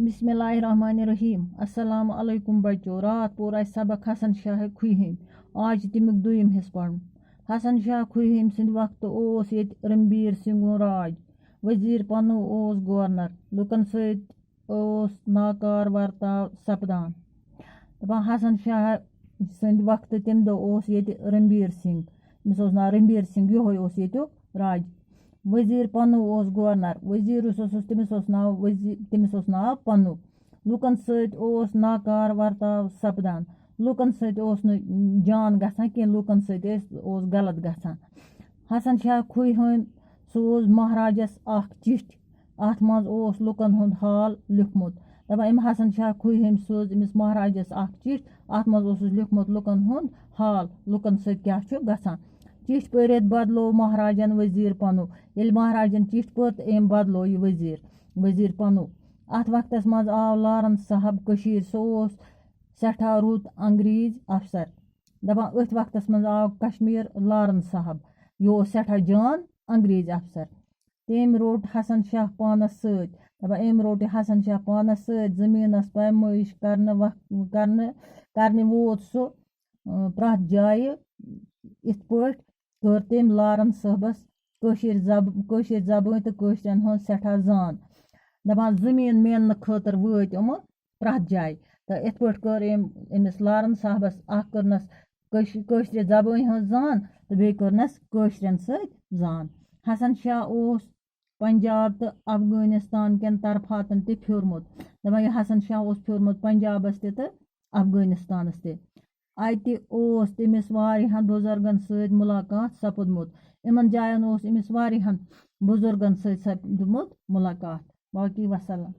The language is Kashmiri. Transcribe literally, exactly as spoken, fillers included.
بسم اللہ الرحمن الرحیم۔ السلام علیکم بچو۔ راتھ پوٚر اَسہِ سبق حسن شاہ کھوہِم۔ آز چھِ تَمیُک دوٚیِم حصہٕ پَرُن۔ حسن شاہ کھوہِم سٕنٛدِ وقتہٕ اوس ییٚتہِ رنبیر سنگھُن راج۔ وزیر پنو اوس گورنر۔ لُکن سۭتۍ اوس ناکار ورتاو سپدان۔ دَپان حسن شاہ سٕنٛدِ وقتہٕ تَمہِ دۄہ اوس ییٚتہِ رنبیر سنگھ۔ أمِس اوس ناو رنبیر سنگھ، یِہوٚے اوس ییٚتیُک راج۔ وزیر پنو اوس گورنر۔ وزیر یُس اوس، تٔمِس اوس ناو وزیر، تٔمِس اوس ناو پنو۔ لُکن سۭتۍ اوس ناکار ورتاو سپدان۔ لُکن سۭتۍ اوس نہٕ جان گژھان کینٛہہ، لُکن سۭتۍ ٲسۍ، اوس غلط گژھان۔ حسن شاہ کھوہِمۍ سوز مہاراجس اکھ چِٹھۍ۔ اتھ منٛز اوس لُکن ہُنٛد حال لیوٗکھمُت۔ دَپان، أمۍ حسن شاہ کھوہِمۍ سوز أمِس مہاراجس اکھ چِٹھۍ۔ اتھ منٛز اوسُس لیوٗکھمُت لُکن ہُنٛد حال، لُکن سۭتۍ کیٛاہ چھُ گژھان۔ چِٹھۍ پٔرِتھ بدلو مہاراجن وزیر پنو۔ ییٚلہِ مہاراجن چِٹھۍ پٔر، تہٕ أمۍ بدلو یہِ وزیر، وزیر پنو۔ اتھ وقتس منٛز آو لارن صاحب کٔشیٖرِ۔ سُہ اوس سٮ۪ٹھاہ رُت انگریز افسر۔ دَپان، أتھۍ وقتس منٛز آو کشمیٖر لارن صاحب۔ یہِ اوس سٮ۪ٹھاہ جان انگریز افسر۔ تٔمۍ روٚٹ حسن شاہ پانس سۭتۍ۔ دَپان، أمۍ روٚٹ یہِ حسن شاہ پانس سۭتۍ۔ زٔمیٖنس پیمٲیش کرنہٕ وق-، کرنہٕ، کرنہِ ووت سُہ، اۭں، پرٛٮ۪تھ جایہِ۔ یِتھ پٲٹھۍ کٔر تٔمۍ لارن صٲبس کٲشِر زب-، کٲشِر زبٲنۍ تہٕ کٲشرٮ۪ن ہٕنٛز سٮ۪ٹھاہ زان۔ دَپان، زٔمیٖن میننہٕ خٲطرٕ وٲتۍ یِمہٕ پرٛٮ۪تھ جایہِ۔ تہٕ یِتھ پٲٹھۍ کٔر أمۍ، أمِس لارن صاحبس اکھ کٔرنس کٲش-، کٲشرِ زبٲنۍ ہٕنٛز زان تہٕ بیٚیہِ کٔرنس کٲشرٮ۪ن سۭتۍ زان۔ حسن شاہ اوس پنجاب تہٕ افغٲنستان کٮ۪ن طرفاتن تہِ پھیوٗرمُت۔ دَپان، یہِ حسن شاہ اوس پھیوٗرمُت پنجابس تہِ تہٕ افغٲنستانس تہِ۔ اَتہِ اوس تٔمِس واریاہن بُزرگن سۭتۍ مُلاقات سپُدمُت۔ یِمن جاین اوس أمِس واریاہن بُزرگن سۭتۍ سپُدمُت مُلاقات۔ باقی وسلام۔